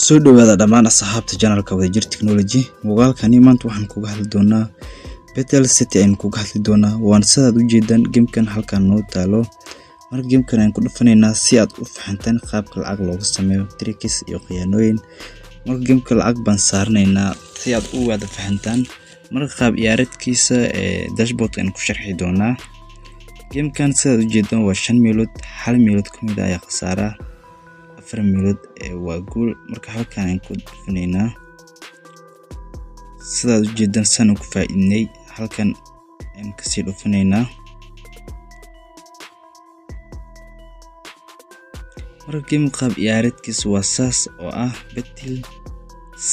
Soo dhawaada dhammaan asxaabta channelka Wadajir Technology. Muuqaalkani maanta waxaan kuga hadli doonaa Battle City ayaan kuga hadli doonaa. Waan sidaad u jeedaan gamekan halkan noo taalo. Marka gamekan ayaan ku dhufanaynaa si aad u fahantaan qaabka lacag looga sameeyo, tricks iyo khiyaanooyin. Marka gameka lacag baan saaranaynaa si aad u wada fahantaan. Marka qaab ciyaareedkiisa ee dashboard ayaan ku sharxi doonaa. Gamekan sidaad u jeedaan waa 5 meelood, hal meelood ka mid ah ayaa khasaara, 4 meelood ee waa guul. Marka halkan ayaan ku dhufanaynaa. Sidaad u jeedaan saan ku faa'iidnay, halkan ayaan kasii dhufanaynaa. Marka game qaab ciyaareedkiisa waa saas oo ah Battle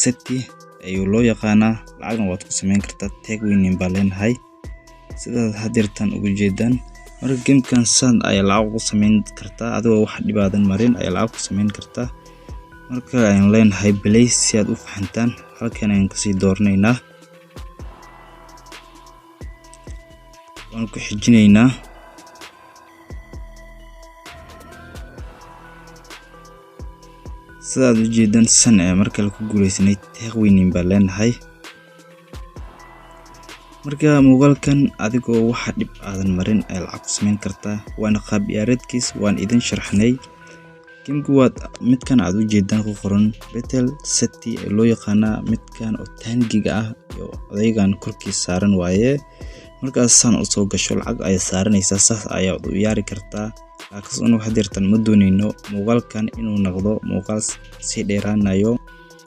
City ayuu loo yaqaanaa. Lacagna waad ku sameyn kartaa, tag winning baa leenahay sidaad hadeertan ugu jeedaan. Marka gamekan saan ayaa lacag ugu sameyn kartaa adigoo wax dhibaadan marin ayaa lacag ku sameyn kartaa. Marka ayaan leenahay play si aad u fahantaan, halkan ayaan kasii dooranaynaa, waan ku xijinaynaa. Sidaad u jeedaan san ayaa markale ku guuleysanay, tag winning baa leenahay. Marka muuqaalkan adigoo waxa dhib aadan marin ayaa lacag ku sameyn kartaa, waana qaab ciyaareedkiis waan idin sharxnay. Gameku waa midkan aad u jeedaan ku qoran Battle City ee loo yaqaanaa, midkan oo taangiga ah iyo odaygan korkiisa saaran waaye. Markaas saan u soo gasho lacag ayaa saaranaysaa, saas ayaad u ciyaari kartaa. Laakiin anu hadeertan ma dooneyno muuqaalkan inuu noqdo muuqaal sii dheeraanayo.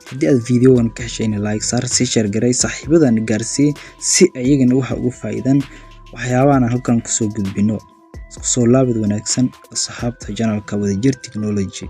Haddii aad videogan ka heshayna like saar, sii share garay, saaxiibadan gaarsii si ayagana waxa ugu faa'iidaan waxyaabahan aan halkan kusoo gudbino. Isku soo laabid wanaagsan asxaabta channelka Wadajir Technology.